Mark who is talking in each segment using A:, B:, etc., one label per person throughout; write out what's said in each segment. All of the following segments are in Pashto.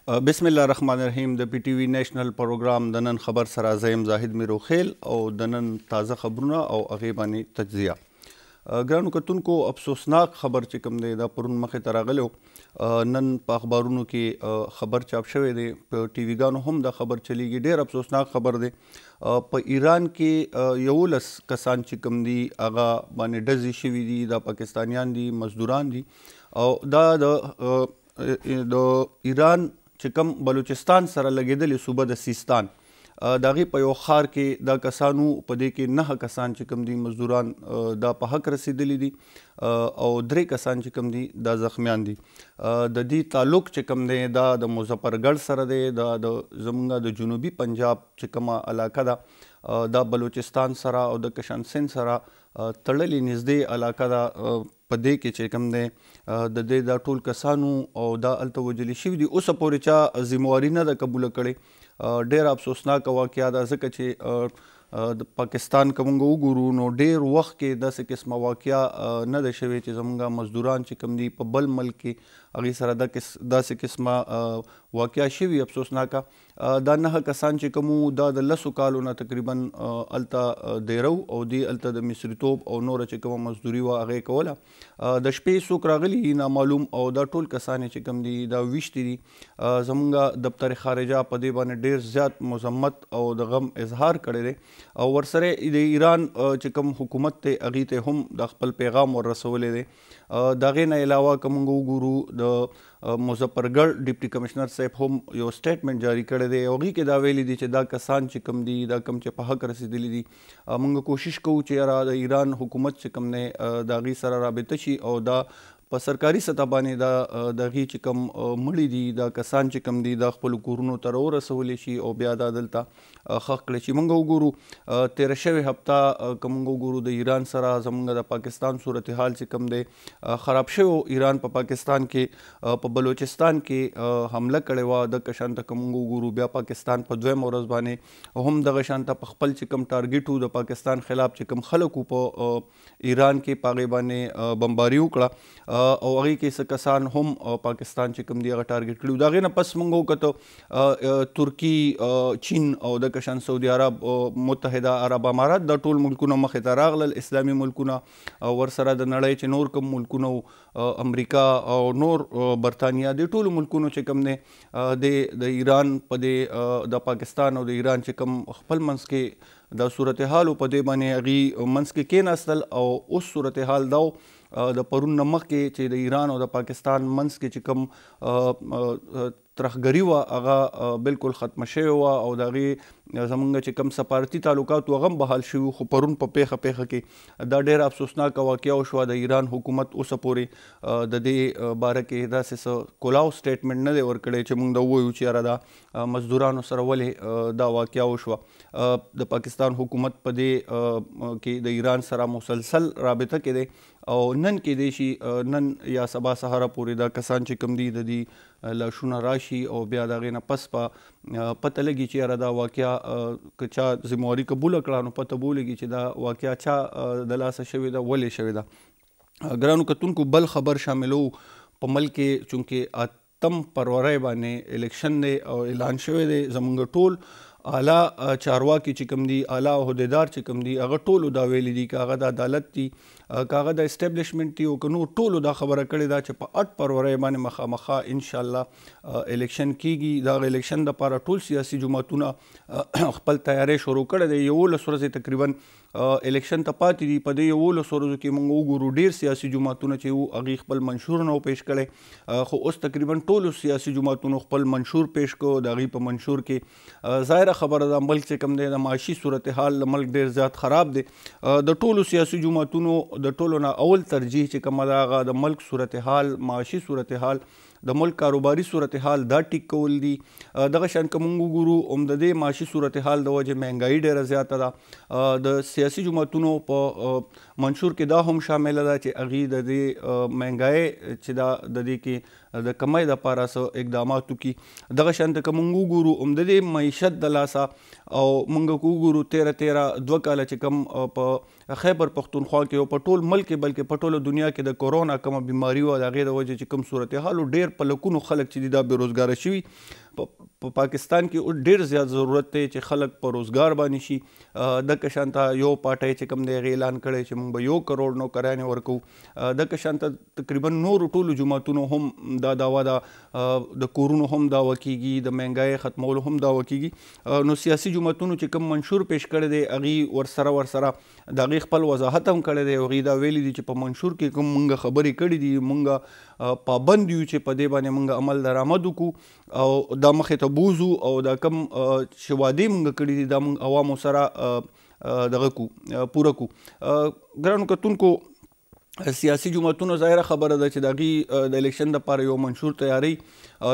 A: بسم الله الرحمن الرحیم. د پی ټی وی نېشنل پروګرام د نن خبر سره زه یم زاهد میروخیل او د نن تازه خبرونه او هغې باندې تجزیه. ګرانو کتونکو، افسوسناک خبر چې کوم دی دا پرون مخې ته راغلی و. نن په اخبارونو کې خبر چاپ شوی دی، په ټي وي ګانو هم دا خبر چلیږي. ډېر افسوسناک خبر دی. په ایران کې 11 کسان چې کوم دي هغه باندې ډزې شوي دي. دا پاکستانیان دي، مزدوران دي، او دا د ایران چې کوم بلوچستان سره لګېدلې صوبه د سیستان، د هغې په یو ښار کې دا کسانو، په دې کې 9 کسان چې کوم دي مزدوران دا په حق رسېدلي دي او 3 کسان چې کوم دي دا زخمیان دي. د دې تعلق چې کوم دی دا د مظفرګړ سره دی، دا د زمونږ د جنوبي پنجاب چې کومه علاقه ده دا بلوچستان سره او د کشان سند سره تړلې نږدې علاقه ده. په دې کې چې کوم دی د دې دا ټول کسانو او دا هلته وژل شوي دي. اوسه پورې چا ذمهواري نه ده قبوله کړې. ډېره افسوسناکه واقعه ده، ځکه چې د پاکستان که موږ وګورو نو ډېر وخت کې داسې قسمه واقعه نه ده شوې چې زموږ مزدوران چې کوم دي په بل ملک کې هغې سره داسې قسمه واقعه شوي افسوسناکه. دا 9 کسان چې کوم وو دا د 10 کالو نه تقریبا هلته دیره وو او دوی هلته د مصریتوب او نوره چې کومه مزدوري وه هغې کوله. د شپې څوک راغلي نامعلوم او دا ټول کسان یې چې کوم دي دا ویشتي دي. زموږ دفتر خارجه په دې باندې ډېر زیات مذمت او د غم اظهار کړی دی او ورسره د ایران چې کوم حکومت دی هغې ته هم د خپل پیغام ور رسولی دی. د هغې نه علاوه که موږ وګورو د مظفرګړ ډپټي کمشنر صاحب هم یو سټیټمنټ جاري کړی دی او هغې کې دا ویلي دي چې دا کسان چې کوم دي دا کوم چې په حق رسېدلي دي، موږ کوشش کوو چې یاره د ایران حکومت چې کوم دی د هغې سره رابطه شي او دا په سرکاري سطح باندې دا د هغې چې کوم مړي دي دا کسان چې کوم دي دا خپلو کورونو ته راورسولی شي او بیا دا دلته ښخ کړی شي. موږ وګورو تېره شوې هفته که موږ وګورو د ایران سره زموږ د پاکستان صورتحال چې کوم دی خراب شوی و. ایران په پاکستان کې په بلوچستان کې حمله کړې وه. دغه شان ته که موږ وګورو بیا پاکستان په دویمه ورځ باندې هم دغه شان ته په خپل چې کوم ټارګټ و د پاکستان خلاف چې کوم خلک وو په ایران کې په هغې باندې بمباري وکړه او هغې کې څه کسان هم پاکستان چې کوم دی هغه ټارګټ کړي وو. د هغې نه پس موږ وکتو ترکي، چین او دغه شان سعودي عرب، متحده عرب امارات، دا ټول ملکونه مخې ته راغلل، اسلامي ملکونه او ورسره د نړۍ چې نور کوم ملکونه وو، امریکا او نور برتانیا، دې ټولو ملکونو چې کوم دی د ایران په دې د پاکستان او د ایران چې کوم خپل منځ کې دا صورتحال و په دې باندې هغې منځ کې کېناستل. او اوس صورتحال دا و د پرون نه مخکې چې د ایران او د پاکستان منځ کې چې کوم ترهګري وه هغه بالکل ختمه شوې وه او د هغې زمونږ چې کوم سفارتي تعلقات وو هغه هم بحال شوي وو. خو پرون په پېښه کې دا ډېره افسوسناکه واقعه وشوه. د ایران حکومت اوسه پورې د دې باره کې داسې څه کولاو سټیټمنټ نه دی ورکړی چې موږ دا ووایو چې یاره دا مزدورانو سره ولې دا واقعه وشوه. د پاکستان حکومت په دې کې د ایران سره مسلسل رابطه کې دی او نن کېدای شي نن یا سبا سهاره پورې دا کسان چې کوم دي د دې لاشونه راشي او بیا د هغې نه پس په پته لګي چې یاره دا واقعه که چا ذمهواري قبوله کړه نو پته به ولګي چې دا واقعه چا د لاسه شوې ده، ولې شوې ده. ګرانو کتونکو، بل خبر شاملو په ملک کې چونکې 8 فرورۍ باندې الیکشن دی او اعلان شوی دی، زمونږ ټول اعلی چارواکي چې کوم دي، اعلی عهدیدار چې کوم دي، هغه ټولو دا ویلي دي که هغه د عدالت دي، که هغه د اسټبلشمنټ دي او که نور، ټولو دا خبره کړې ده چې په 8 فرورۍ باندې مخامخا انشاءالله الیکشن کیږي. دغه الیکشن دپاره ټول سیاسي جماعتونه خپل تیاری شروع کړی دی. 11 ورځې تقریبا الیکشن ته پاتې دي. په دې 11 ورځو کې موږ وګورو ډېر سیاسي جماعتونه چې وو هغې خپل منشور نه و پیش کړی، خو اوس تقریبا ټولو سیاسي جماعتونو خپل منشور پیش کړو. د هغې په منشور کې ظاهره خبره ده ملک چې کوم دی د معاشي صورتحال د ملک ډېر زیات خراب دی. د ټولو سیاسي جماعتونو د ټولو نه اول ترجیح چې کومه ده هغه د ملک صورتحال، معاشي صورتحال، د ملک کاروباري صورتحال دا ټیک کول دي. دغه شان که موږ وګورو هم د دې معاشي صورتحال د وجې مهنګایي ډېره زیاته ده. د سیاسي جماعتونو په منشور کې دا هم شامله ده چې هغې د دې مهنګایۍ چې دا د دې کې د کمۍ دپاره څه اقدامات وکړي. دغه شان ته که موږ وګورو هم د دې معیشت د لاسه او موږ که وګورو تېره 2 کاله چې کوم په خیبر پښتونخوا کې او په ټول ملک کې بلکې په ټوله دنیا کې د کورونا کومه بیماري وه د هغې د وجې چې کوم صورتحال و ډېر ډېر په لکونو خلک چې دي دا بې روزګاره شوي. په پاکستان کې اوس ډېر زیات ضرورت دی چې خلک په روزګار باندې شي. دغه شان ته یو پارټۍ چې کوم دی هغې اعلان کړی چې موږ به 1 کروڑ نوکریانې ورکوو. دغه شان ته تقریبا نورو ټولو جوماتونو هم دا دعوه ده، د کورونو هم دعوه کیږي، د مهنګۍ ختمولو هم دعوه کیږي. نو سیاسي جوماتونو چې کوم منشور پیش کړی دی هغې ورسره د هغې خپل وضاحت هم کړی دی. هغې دا ویلي دي چې په منشور کې کوم موږ خبرې کړې دي، موږ پابند یو چې په دې باندې موږ عمل درآمد وکړو او دا مخې ته بوزو او دا کوم چې وعدې موږ کړې دي دا موږ عوامو سره دغه کو پوره کو. ګرانو کتونکو، سیاسي جوماتونو ظاهره خبره ده چې د هغې د الیکشن دپاره یو منشور تیاروي،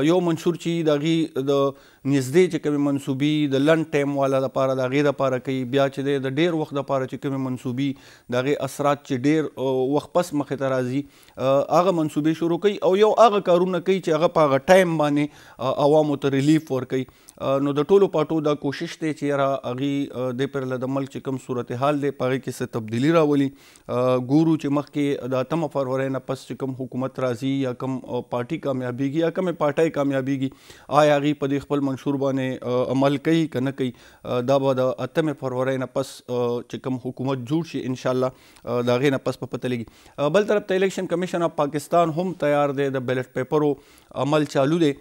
A: یو منشور چې د هغې د نږدې چې کومې منصوبې د لنډ ټایم والا دپاره د هغې دپاره کوي، بیا چې دی د ډېر وخت دپاره چې کومې منصوبې د هغې اثرات چې ډېر وخت پس مخې ته راځي هغه منصوبې شروع کوي، او یو هغه کارونه کوي چې هغه په هغه ټایم باندې عوامو ته ریلیف ورکوي. نو د ټولو پارټو دا کوشش دی چې یاره هغې دې پر له د ملک چې کوم صورتحال دی په هغې کې څه تبدیلي راولي. ګورو چې مخکې د 8 فرورۍ نه پس چې کوم حکومت راځي یا کوم پارټي کامیابیږي یا کومې پارټۍ کامیابیږي، آیا هغې په دې خپل منشور باندې عمل کوي که نه کوي، دا به د 8 فرورۍ نه پس چې کوم حکومت جوړ شي انشاءالله د هغې نه پس به پته لګي. بل طرف ته الیکشن کمیشن اف پاکستان هم تیار دی، د بیلټ پیپرو عمل چالو دی.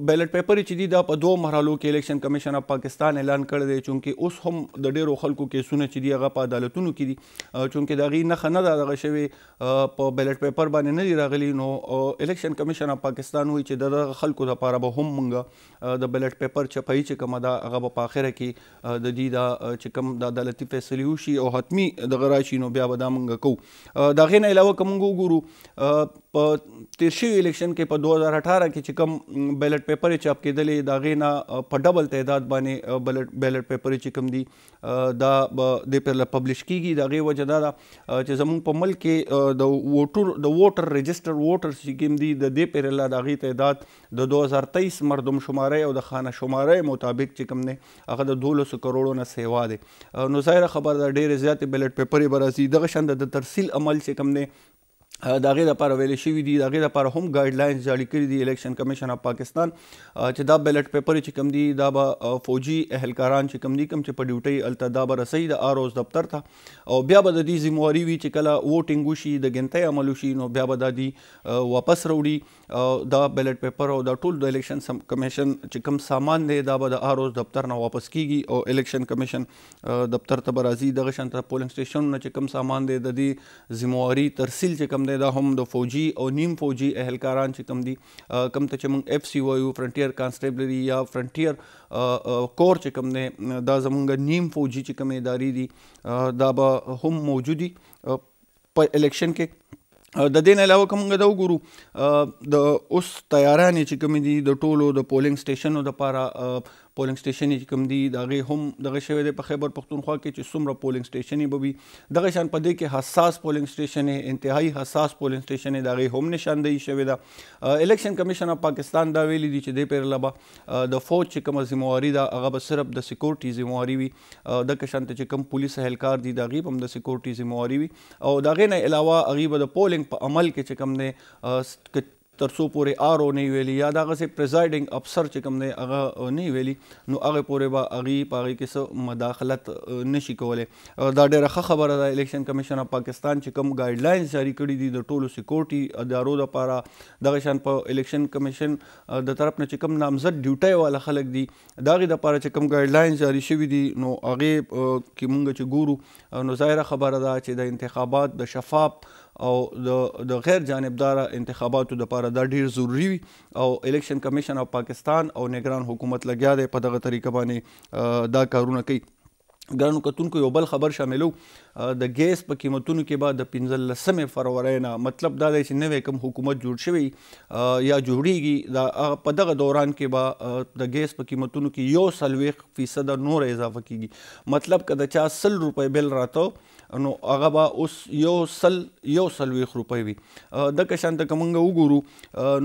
A: بیلټ پیپر چې دي دا په 2 مرحلو کې الیکشن کمیشن اف پاکستان اعلان کړی دی، چونکې اوس هم د ډېرو خلکو کیسونه چې دي هغه په عدالتونو کې دي، چونکې د هغې نښه نه ده دغه شوې، په بیلټ پیپر باندې نه دي راغلي. نو الیکشن کمیشن اف پاکستان وایي چې د دغه خلکو دپاره به هم موږ د بیلټ پیپر چپایي چې کومه ده هغه به په اخره کې د دې دا چې کوم د عدالتي فیصلې وشي او حتمي دغه راشي نو بیا به دا موږ کوو. د هغې نه علاوه که موږ وګورو په تېر شوي الیکشن کې په 2018 کې چې کوم بیلټ پیپر چاپ کېدلې د هغې نه په ډبل تعداد باندې بیلټ پیپر چې کوم دي دا به دې پر له پبلش کېږي. د هغې وجه دا ده چې زموږ په ملک کې د ووټر رجسټر ووټر چې کوم دي د دې پر له د هغې تعداد د 2023 مردم شمارۍ او د خانه شمارۍ مطابق چې کوم دی هغه د 12 کروړو نه سیوا دی. نو ظاهره خبره ده ډېرې زیاتې بیلټ پیپرې به راځي. دغه شان د ترسیل عمل چې کوم دی د هغې دپاره ویل شوي دي، د هغې دپاره هم ګایډ لاینز جاري کړي دي الیکشن کمیشن اف پاکستان چې دا بیلټ پیپر چې کوم دي دا به فوجي اهلکاران چې کوم دي کوم چې په ډیوټۍ هلته دا به رسوي د آر اوز دفتر ته، او بیا به د دې ذمواري وي چې کله ووټینګ وشي د ګنتۍ عمل وشي نو بیا به دا دي واپس راوړي دا بیلټ پیپر او دا ټول د الیکشن کمیشن چې کوم سامان دی دا به د آر اوز دفتر نه واپس کیږي او الیکشن کمیشن دفتر ته به راځي. دغه شان ته پولینګ سټیشنونه چې کوم سامان دی د دې ذمواري ترسیل چې کوم دی دا هم د فوجي او نیم فوجي اهلکاران چې کوم دي کوم ته چې موږ اف سي وایو فرنټیر کانسټیبلري یا فرنټیر کور چې کوم دی دا زموږ نیم فوجي چې کوم ادارې دي دا به هم موجودي په الیکشن کې. د دې نه علاوه که موږ دا وګورو د اوس تیارانې چې کومې دي د ټولو د پولینګ سټیشنو دپاره پولینګ سټیشن چې کوم دي د هغې هم دغه شوی دی په خیبر پښتونخوا کې چې څومره پولینګ سټیشنې به وي. دغه شان په دې کې حساس پولینګ سټیشنې، انتهایی حساس پولینګ سټیشنې د هغې هم نشاندهي شوې ده. الیکشن کمیشن اف پاکستان دا ویلي دي چې دې پېرله به د فوج چې کومه ذمواري ده هغه به صرف د سیکورټي ذمواري وي، دغه شان ته چې کوم پولیس اهلکار دي د هغې به هم د سیکورټي ذمواري وي، او د هغې نه علاوه هغې به د پولینګ په عمل کې چې کوم دی تر څو پورې آر او نه ویلي یا د هغسې پریزایډینګ افسر چې کوم دی هغه نه ویلي نو هغې پورې به هغې په هغې کې څه مداخلت نشي کولی. دا ډېره ښه خبره ده. الیکشن کمیشن اف پاکستان چې کوم ګایډ لاینز جاري کړي دي د ټولو سیکورټي ادارو دپاره، دغه شان په الیکشن کمیشن د طرف نه چې کوم نامزد ډیوټۍ والا خلک دي د هغې دپاره چې کوم ګایډ لاینز جاري شوي دي نو هغې کې مونږ چې ګورو نو ظاهره خبره ده چې د انتخابات د شفاف او د غیر جانبداره انتخاباتو دپاره دا ډېر ضروري وي، او الیکشن کمیشن اف پاکستان او نګران حکومت لګیا دی په دغه طریقه باندې دا کارونه کوي. ګرانو کتونکو یو بل خبر شاملو، د ګیس په قیمتونو کې به د 15 فرورۍ نه، مطلب دا دی چې نوی کوم حکومت جوړ شوی یا جوړیږي دا په دغه دوران کې به د ګیس په قیمتونو کې 41% نوره اضافه کیږي. مطلب که د چا 100 روپۍ بل راته نو هغه به اوس 140 روپۍ وي. دغه شان ته که موږ وګورو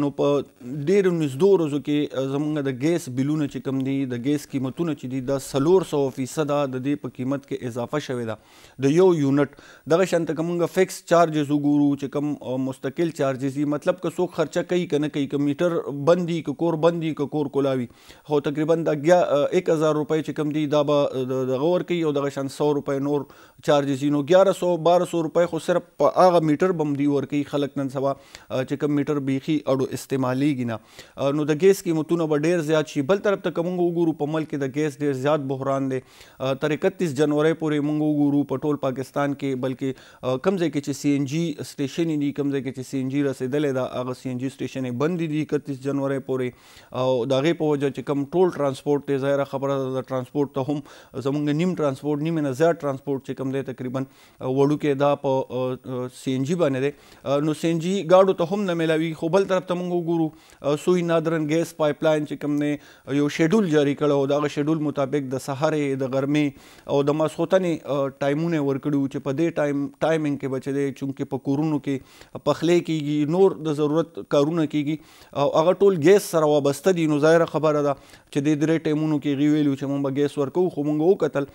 A: نو په ډېرو نږدو ورځو کې زموږ د ګیس بلونه چې کوم دي، د ګیس قیمتونه چې دي دا 400% د دې دې په قیمت کې اضافه شوې ده د یو یونټ. دغه شان ته که مونږ فکس چارجز وګورو چې کوم مستقل چارجز دي، مطلب که څوک خرچه کوي که نه کوي، که میټر بند دي، که کور بند دي، که کور کولاوي، خو تقریبا دا 1000 روپۍ چې کوم دي دا به دغه ورکوي، او دغه شان 100 روپۍ نور چارجز دي. نو 1100 1200 روپۍ خو صرف په هغه میټر به هم دوی ورکوي. خلک نن سبا چې کوم میټر بیخي اړو استعمالیږي نه، نو د ګیس قیمتونه به ډېر زیات شي. بل طرف ته که موږ وګورو په ملک کې د ګیس ډېر زیات بحران دی. تر 31 جنورۍ پورې موږ وګورو په ټول پاکستان کې، بلکې کوم ځای کې چې سی این جی سټیشنې دي، کوم ځای کې چې سی این جی رسېدلې ده، هغه سی این جی سټیشنې بندې دي 31 جنورۍ پورې، او د هغې په وجه چې کوم ټول ترانسپورت دی، ظاهره خبره ده د ترانسپورت ته هم زمونږ نیم ترانسپورت، نیمې نه زیات ترانسپورت چې کوم دی تقریبا وړوکی دا په سی این جی باندې دی، نو سی این جی ګاډو ته هم نه میلاویږي. خو بل طرف ته موږ وګورو سوی نادرن ګیس پایپ لاین چې کوم دی یو شیډول جاري کړی او د هغه شیډول مطابق د سهارې، د غرمې او د ماسخوتنې ټایمونه یې ورکړي وو چې په دې ټایمینګ کې به چې دی چونکې په کورونو کې پخلی کیږي، نور د ضرورت کارونه کیږي او هغه ټول ګیس سره وابسته دي، نو ظاهره خبره ده چې دې درې ټایمونو کې هغوی ویلي چې موږ به ګیس ورکوو. خو موږ وکتل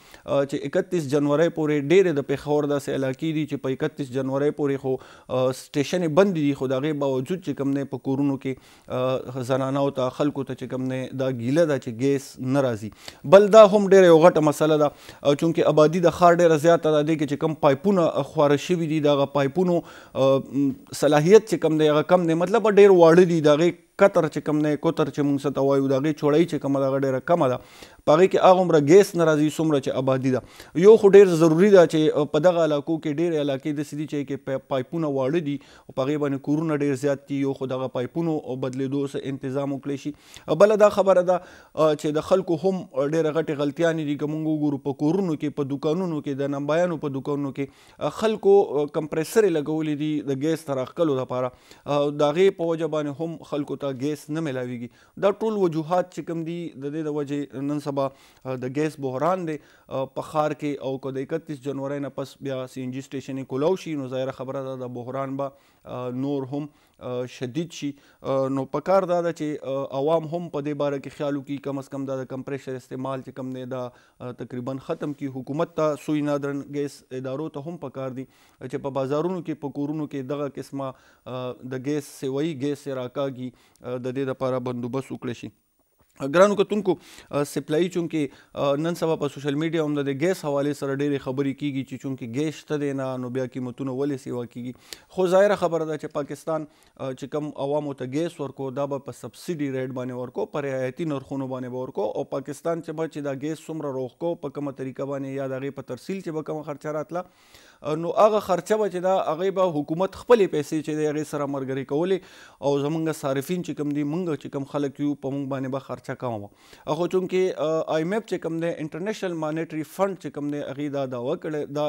A: چې 31 جنورۍ پورې ډېرې د پېښور داسې علاقې دي چې په 31 جنورۍ پورې خو سټیشنې بندې دي، خو د هغې باوجود چې کوم دی په کورونو کې زنانو ته، خلکو ته چې کوم دی دا ګیله ده چې ګیس نه راځي. بل دا هم ډېره یو غټه مسله ده، چونکې آبادي د ښار ډېره زیاته ده، دې کې چې کوم پایپونه خواره شوي دي، د هغه پایپونو صلاحیت چې کوم دی هغه کم دی، مطلب ډېر واړه دي، د هغې قطر چې کوم دی، قطر چې موږ څه ته وایو، د هغې چوړۍ چې کومه ده هغه ډېره کمه ده، په هغې کې هغومره ګیس نه راځي څومره چې آبادي ده. یو خو ډېر ضروري ده چې په دغه علاقو کې ډېرې علاقې داسې دي چې کې پایپونه واړه دي او په هغې باندې کورونه ډېر زیات دي، یو خو دغه پایپونو بدلېدو څه انتظام وکړی شي. بله دا خبره ده چې د خلکو هم ډېره غټې غلطیانې دي. که موږ وګورو په کورونو کې، په دوکانونو کې، د نمبایانو په دوکانونو کې خلکو کمپریسرې لګولې دي د ګیس د راښکلو دپاره، د هغې په وجه باندې هم خلکو ته ګیس نه میلاویږي. دا ټول وجوهات چې کوم دي د دې د وجې نن سبا د ګیس بحران دی په ښار کې، او که د 31 جنورۍ نه پس بیا سی این جی سټیشنې کولاو شي، نو ظاهره خبره ده د بحران به نور هم شدید شي. نو پکار دا ده چې عوام هم په دې باره کې خیال وکړي، کم از کم دا د کمپریشر استعمال چې کوم دی دا تقریبا ختم کړي. حکومت ته، سوی نادرن ګیس ادارو ته هم پکار دي چې په بازارونو کې، په کورونو کې دغه قسمه د ګیس سیوایي ګیس راکاږي، د دې دپاره بندوبست وکړی شي. ګرانو کتونکو، سپلای چونکې نن سبا په سوشل میډیا هم د ګیس حوالې سره ډېرې خبرې کیږي چې چونکې ګیس شته دی نه، نو بیا قیمتونه ولې سیوا کیږي. خو ظاهره خبره ده چې پاکستان چې کوم عوامو ته ګیس ورکو دا به په سبسیډي ریټ باندې ورکو، په رعایتي نرخونو باندې به ورکو، او پاکستان چې به چې دا ګیس څومره روښکو په کومه طریقه باندې یا د هغې په ترسیل چې به کومه خرچه راتله، نو هغه خرچه به چې دا هغې به حکومت خپلې پیسې چې دی هغې سره مرګرې کولې، او زمونږ صارفین چې کوم دي، مونږ چې کوم خلک یو، په مونږ باندې به خرچه کمه وه. خو چونکې آی ایم ایف چې کوم دی، انټرنیشنل مانیټري فنډ چې کوم دی، هغې دا دعوه کړې، دا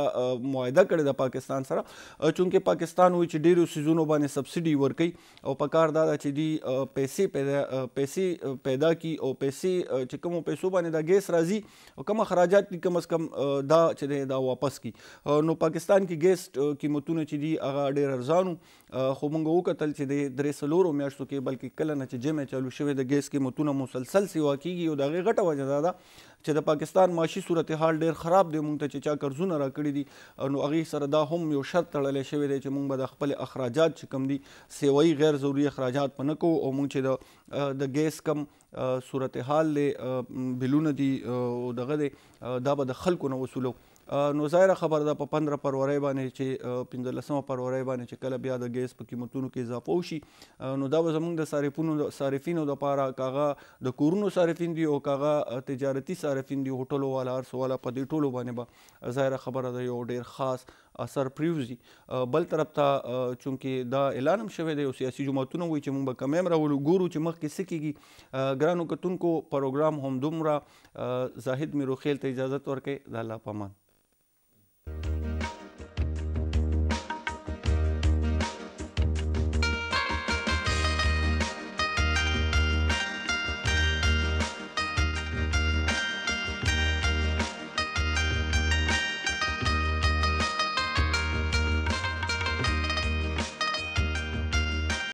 A: معاهده کړې ده پاکستان سره، چونکې پاکستان وایي چې ډېرو څیزونو باندې سبسیډي ورکوي، او په کار دا ده چې دوی پیسې پیدا کړي، او پیسې چې کومو پیسو باندې دا ګیس راځي او کوم اخراجات دي کم از کم دا چې دی دا واپس کړي. نو پاکستان کې ګیس قیمتونه چې دي هغه ډېر ارزان وو، خو موږ وکتل چې د درې څلورو میاشتو کې، بلکې کله نه چې جمع چالو شوی، د ګیس قیمتونه مسلسل سیوا کیږي، او د هغې غټه وجه دا ده چې د پاکستان معاشي صورتحال ډېر خراب دی. موږ ته چې چا قرضونه راکړي دي، نو هغې سره دا هم یو شرط تړلی شوی دی چې موږ به د خپل اخراجات چې کوم دي سیوایي غیر ضروري اخراجات په نه کوو، او موږ چې د ګیس کم صورتحال دی، بلونه دي او دغه دی، دا به د خلکو نه وصولو. نو ظاهره خبره ده په 15 فرورۍ باندې چې 15 فرورۍ باندې چې کله بیا د ګیس په قیمتونو کې اضافه وشي، نو دا به زموږ د صارفینو دپاره، که هغه د کورونو صارفین دي او که هغه تجارتي صارفین دي، هوټلو والا، هر څه والا، په دې ټولو باندې به ظاهره خبره ده یو ډېر خاص اثر پریوځي. بل طرف ته چونکې دا اعلان هم شوی دی او سیاسي جماعتونه وایي چې موږ به کمی هم راولو، ګورو چې مخکې څه کېږي. ګرانو کتونکو، پروګرام هم دومره. زاهد میروخیل ته اجازت ورکړئ، د الله په امان.